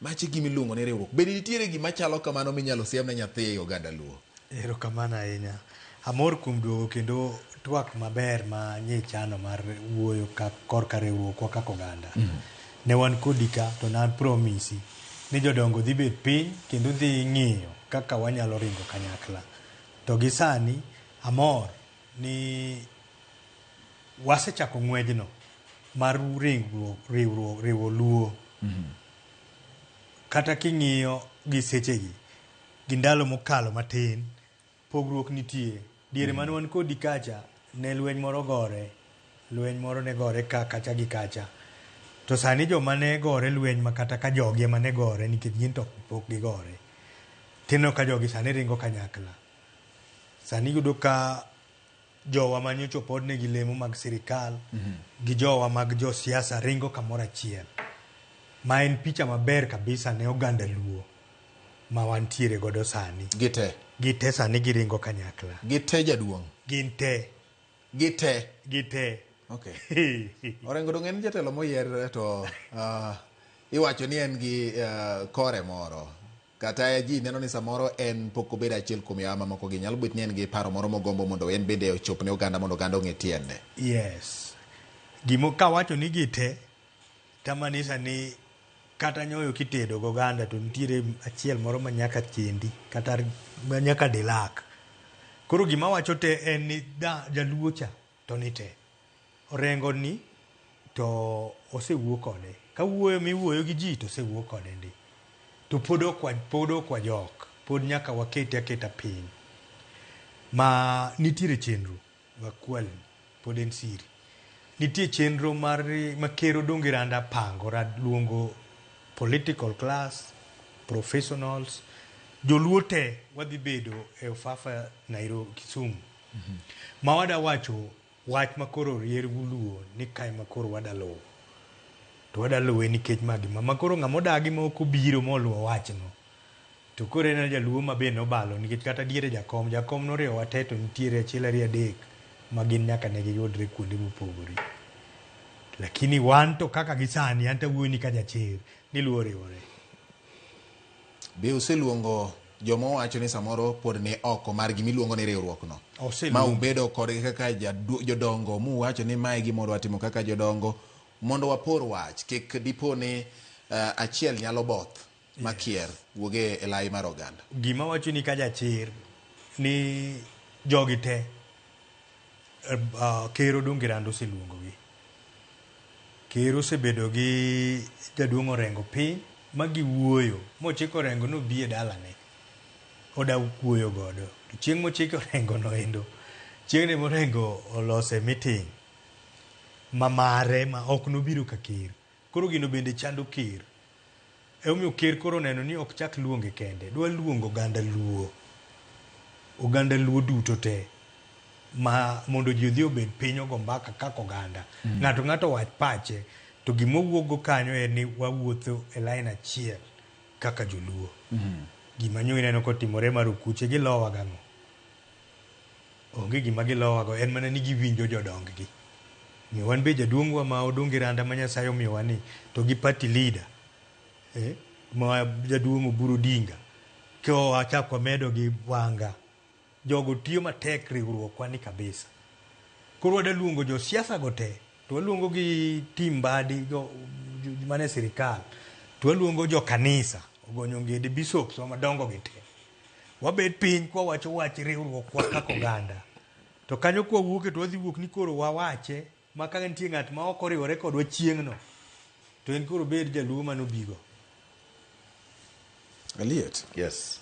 Mache gima iluongo ni riwruok. Bende nitiere gima chalo kamano minyalo siem ne nyathi ei oganda Luo? Erokamano ahinya. Amor kuom duogo kendo twak maber ma nyichano mar wuoyo ka korka riwruokwa kaka oganda. Ne wan kodi ka to na promisi ni jodongo dhi bet piny kendo dhi ng'iyo kaka wanyalo ringo kanyakla. To gi sani amor ni wasechako ng'wejno mar ringruok, riwruok, riwo Luo. Kata king'iyo gi sechegi gi ndalo mokalo matin, pogruok nitie. Diere mane wan kodi kacha, ne lweny moro gore, lweny moro ne gore ka kacha gi kacha. To sani joma ne gore lweny ma kata ka jogi ema ne gore nikech gin to pok gigore. Tineno ka jogi sani ringo kanyakla. Sani iyudo ka jowa ma nyocha opodnegi lemo mag sirikal gi jowa mag josiasa ringo kamoro achiel. Ma en picha maber kabisa ne oganda Luo ma wantiere godo sani. Gite. Gite sani giringo kanyakla. Gite jaduong'. Gin te. Gite. Gite. Okay. Orengo dong' en jatelo moyier to iwacho ni en gi kore moro. Kata ji neno ni samoro en pok obedo achiel kuom yawa mamoko gi. Nyalo bet ni en gi paro moro mogombo mondo en bende ochop ne oganda mondo oganda ong'e tiende. Yes. Gimo kawacho ni gite, tamanisa ni kata nyoyo kitedo goganda to nitiere achiel moro ma nyaka chendi kata ma nyaka dilak. Koro gima wacho te en ni da, jaluo cha to ni te. Orengo ni to osewuo kode. Ka wuoyo miwuoyo gi ji to osewuo kode ndi. To pod ok pod ok wajok. Pod nyaka wakete aketa piny. Ma nitiere chenro wakwalni pod en siri. Nitie chenro mar ma Ker Odongo Randa pango luongo political class, professionals, joluo te wadhi bedo e Ofafa Nairobi, Kisumu. Ma wada wacho wach ma koro orier Luo ni kae ma koro wada luwo. To wada luwe nikech ma gi ma. Ma koro ng'ama odagi ma ok obiro moluwo wachno. To koro en jaluo ma be nobalo nikech kata diere jakom, jakom noriwowa te to nitiere achiel ariyo adek ma gin nyaka ne giyudre kuonde mopogore. Lakini wan to kaka gi sani an to awuoyo ni ka jachir ni Luo oriwore. Be useluongo joma owacho ni samoro pod ni oko mar gima iluongo ni riwruok no? Ma ubedo kodgi kaka jodongo muwacho ni mae gima wadwa timo kaka jodongo mondo wapor wach kik dipo ni achiel nyalo both makier wuog e lai mar oganda. Gima wacho ni ka jachir ni jogi te Ker Odongo Rando oseluongogi. Ker osebedo gi jaduong' Orengo piny ma giwuoyo mochiko Orengo ni obi e dalane oda wuoyo godo. To chieng' mochiko Orengo no endo, chieng' ne Orengo olose meeting ma mare ma ok nobiro ka ker. Koro gino bende chando ker. Emomiyo ker koro oneno ni ok chak luonge kende, dwa luongo oganda Luo. Oganda Luo duto te ma mondo ji odhi obed piny ogo mbaka kaka oganda. Ng'ato ng'ato owach pache to gima wawuok go kanyo en ni wawuotho e line achiel kaka joluo. Gima nyo ineno kotimore mar okuche gilowa gang'o? Onge gima gilowago en mana ni giwinjo jodong gi. Omiyo wan be jaduong' wa ma Odongi Randa ma Nyasaye omiyowa ni to gi party leader ma jaduong' Oburu Odinga ka wachak wamedo gi Wanga jogo tiyo matek riwruokwa ni kabisa. Koro wada luongo josiasa go te to waluongo gi team Mbadi jo, jo, mane sirikal to waluongo jo kanisa ogonyo ngede bishops wa madongo gi te. Wabet piny kwawacho wach riwruokwa kaka oganda. To kanyo kwawuoke to wadhi wuok ni koro wawache ma ka nitie ng'at ma ok oriwore kodwa chieng'no to en koro obed jaluo manobigo. Eliet. Yes.